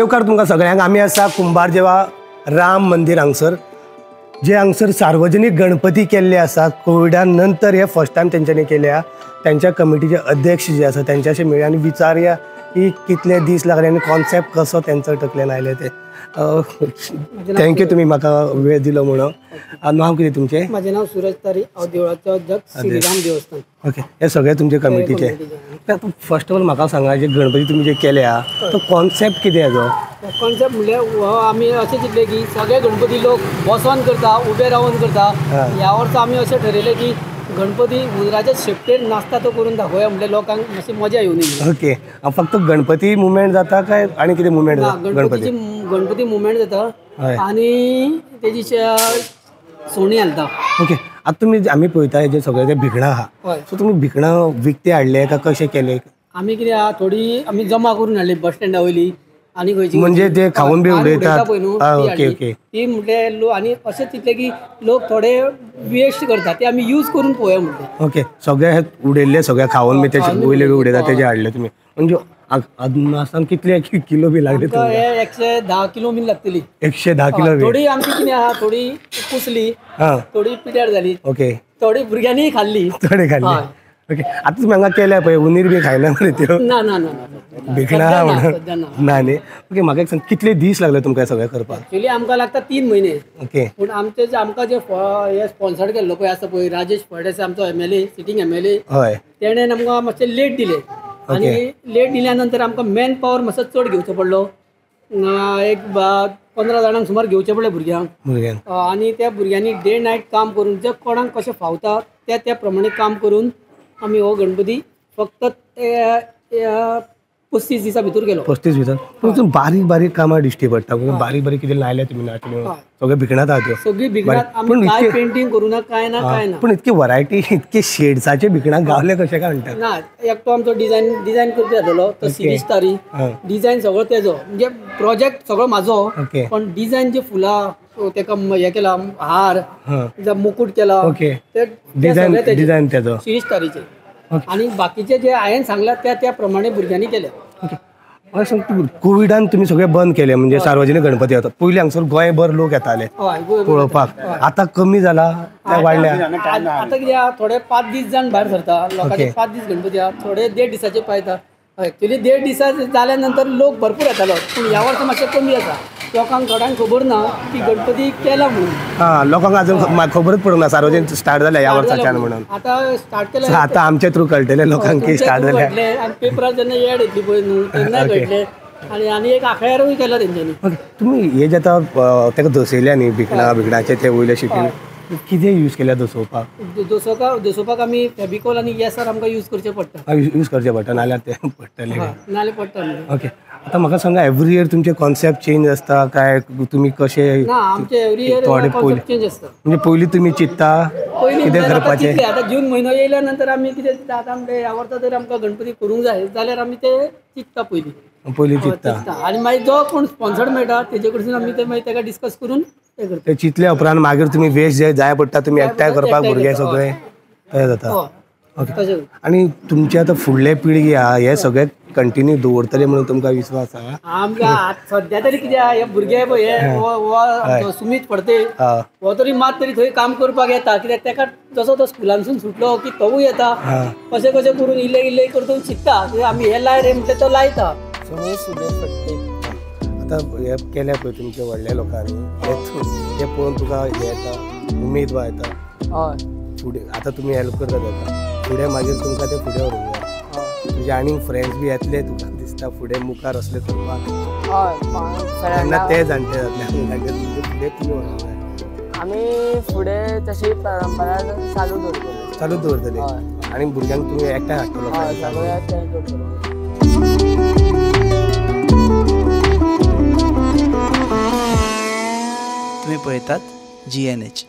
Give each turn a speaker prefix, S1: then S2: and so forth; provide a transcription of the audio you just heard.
S1: येवकार तुमकां सगळ्यांक. आमी आसा कुंभारजेवा राम मंदीर हांगसर, जे हांगसर सार्वजनीक गणपती केल्ले आसात. कोविडा नंतर हे फर्स्ट टायम तेंच्यांनी केल्या. त्यांच्या कमिटीचे अध्यक्ष जे आसा त्यांच्याशी मेळ्ळे आनी विचारया की कितले दीस लागले आनी कॉन्सेप्ट कसो तेंचो तकल्यान आयले ते. Thank you तुमी म्हाका वेळ दिलो म्हणून. नांव कितें तुमचें?
S2: म्हाजें नांव सूरज तारी, हांव देवळाचो अध्यक्ष, श्रीराम देवस्थान.
S1: ओके, हे सगळे तुमचे कमिटीचे. फर्स्ट ऑफ ऑल म्हाका सांगा, जे गणपती तुमी जे केल्या तो कॉन्सेप्ट कितें हेजो?
S2: कॉन्सेप्ट म्हणल्यार हो आमी अशें चिंतलें की सगळे गणपती लोक बसोन करता, उबे रावन करता. ह्या वर्सा आमी अशें ठरयलें की गणपती उंदराच्या शेपटेर नाचता तो करून दाखोवया, म्हणल्यार लोकांक मातशी मजा येवनी.
S1: ओके, फक्त गणपती मुवमेंट जाता काय आनी कितें मुवमेंट जाता?
S2: गणपतीची गणपती मुवमेंट जाता आनी तेजी सोणी घालता.
S1: ओके, आतां तुमी आमी पळयता हेजे सगळे ते भिकणां आहा, सो तुमी भिकणां विकते हाडले काय कशें केले?
S2: आमी कितें आहा, थोडी आमी जमा करून हाडली बस स्टँडा वयली आनी खंयची
S1: म्हणजे ते खावन बी उडयतात
S2: पळय न्हू,
S1: ओके ओके,
S2: ती म्हटल्यार लोक आनी अशें चिंतलें की लोक थोडे वेस्ट करता ते आमी यूज करून पळोवया म्हणलें.
S1: ओके, सगळे हे उडयल्ले सगळे खावन बी तेजे वयले बी उडयतात तेजे हाडले तुमी. म्हणजे अदमासान कितले किलो बी लागले?
S2: 110 किलो बी लागतली.
S1: 110 किलो.
S2: थोडी आमची कितें आहा, थोडी कुसली, थोडी पिड्यार जाली,
S1: ओके,
S2: थोडी भुरग्यांनी खाल्ली,
S1: थोडी खाल्ली. ओके, आतां तुमी हांगा केल्या पळय उंदीर बी खायना मरे त्यो?
S2: ना ना ना,
S1: भिकणां म्हणून ना न्ही. ओके, म्हाका एक सांग, कितले दीस लागले तुमकां सगळें करपाक?
S2: एक्चुअली आमकां लागता 3 म्हयने.
S1: ओके,
S2: पूण आमचे जे आमकां जे हे स्पॉन्सर्ड केल्लो पळय आसा पळय राजेश फळदेसाय, आमचो एमएलए, सिटींग एमएलए,
S1: हय,
S2: तेणें आमकां मातशें लेट दिलें. आनी लेट दिल्या नंतर आमकां मॅन पावर मातसो चड घेवचो पडलो, एक 15 जाणांक सुमार घेवचें पडलें भुरग्यांक. आनी त्या भुरग्यांनी डे नायट काम करून जे कोणाक कशें फावता त्या त्या प्रमाणे काम करून आमी हो गणपती फक्त 35 दिसां भितर केलो.
S1: 35 भितर. पूण बारीक बारीक कामां दिश्टी पडटा, बारीक बारीक कितें लायल्या तुमी नाटल्यो, सगळे भिकणां आहा त्यो,
S2: सगळीं भिकणां. पूण कांय पेंटींग करूं ना, कांय ना, कांय ना.
S1: पूण इतकी वरायटी, इतके शेड्साचे भिकणां गावले कशें काय म्हणटा?
S2: ना, एकटो आमचो डिजायन करपी जातलो तो शिरीष तारी, डिजायन सगळो तेजो, म्हणजे प्रोजेक्ट सगळो म्हाजो, पण डिजायन जे फुलां तेका हें केला, हार, मुकूट केला, ते
S1: डिजायन तेजो
S2: शिरीष तारीचे. आनी बाकीचे जे हांवें सांगला त्या त्या प्रमाणे भुरग्यांनी केले.
S1: ओके, म्हाका सांग, कोविडान तुमी सगळे बंद केले म्हणजे सार्वजनीक गणपती जाता. पयलीं हांगसर गोंयभर लोक येताले पळोवपाक, आतां कमी जाला काय वाडल्या?
S2: आतां कितें आहा, थोडे 5 दीस जावन भायर सरता लोकांचे, 5 दीस गणपती आहा, थोडे 1.5 दिसाचे पायता. एक्चुअली 1.5 दिसा जाल्या नंतर लोक भरपूर येतालो, पूण ह्या वर्सा मातशें कमी आसा. लोकांक थोड्यांक खबर ना की गणपती केला म्हणून.
S1: हां, लोकांक अजून खबरच पडूंक ना सार्वजनीक स्टार्ट जाल्या ह्या वर्साच्यान म्हणून.
S2: आतां स्टार्ट केलें,
S1: आतां आमचे थ्रू कळटलें लोकांक की स्टार्ट जालें.
S2: आनी पेपरार जेन्ना एड येतली पळय न्हू तेन्ना कळटलें. आनी आनी एक आखड्यारूय केला तेंच्यांनी.
S1: ओके, तुमी हे जे आतां ताका दसयल्या न्ही भिकणां, भिकणाचें ते वयले शिकें कितें यूज केल्या दसोवपाक?
S2: दसोवपाक आमी फेबिकॉल आनी येसर आमकां यूज करचें पडटा.
S1: यूज करचें पडटा, नाल्यार तें पडटलें.
S2: नाल्यार पडटा.
S1: ओके, आतां म्हाका सांगा, एवरी इयर तुमचे कॉन्सेप्ट चेंज आसता काय तुमी कशें?
S2: ना, आमचे एवरी इयर कॉन्सेप्ट चेंज आसता.
S1: म्हणजे पयलीं तुमी चिंत्ता कितें करपाचें?
S2: आतां जून म्हयनो येयल्या नंतर आमी कितें चिंत्ता, आतां आमकां ह्या वर्सा जर आमकां गणपती करूंक जाय जाल्यार आमी ते चिंत्ता पयलीं,
S1: पयलीं चिंत्ता.
S2: आनी मागीर जो कोण स्पॉन्सर्ड मेळटा तेजे कडसून आमी ते मागीर ताका डिस्कस करून
S1: ते चिंतल्या उपरांत मागीर तुमी वेस्ट जे जाय पडटा तुमी एकठांय करपाक भुरगे सगळे तयार जाता. ओके, आनी तुमचे आतां फुडले पिळगी आहा हे सगळे कंटिन्यू दवरतले म्हणून तुमकां विश्वास आहा?
S2: आमकां सद्या तरी कितें आहा, हे भुरगे पळय हे सुमीत फडते हो तरी मात तरी थंय काम करपाक येता, कित्याक ताका जसो तो स्कुलांसून सुटलो की तोवूय येता, कशें कशें करून इल्लें इल्लें करून शिकता. आमी हे लाय रे म्हणटा तो लायता.
S3: सुमीत सुधीर फडते.
S1: आतां हे केल्या पळय तुमच्या व्हडल्या लोकांनी, हे पळोवन तुका हें येता, उमेद येता.
S3: हय,
S1: फुडें आतां तुमी हेल्प करता ताका, फुडें मागीर तुमकां ते फुडें व्हरूंक जाय. तुजे आनीक फ्रेंड्स बी येतले तुका दिसता फुडें मुखार असले करपाक.
S3: हय,
S1: तेन्ना ते जाणटे जातले, तुमचे फुडें तुमी व्हरूंक जाय.
S3: आमी फुडें तशी परंपरा चालू दवरतले,
S1: चालू दवरतले. आनी भुरग्यांक तुमी एकठांय हाडटलो?
S3: सगळे एकठांय दवरतले.
S4: तुम्ही पळयतात GNH.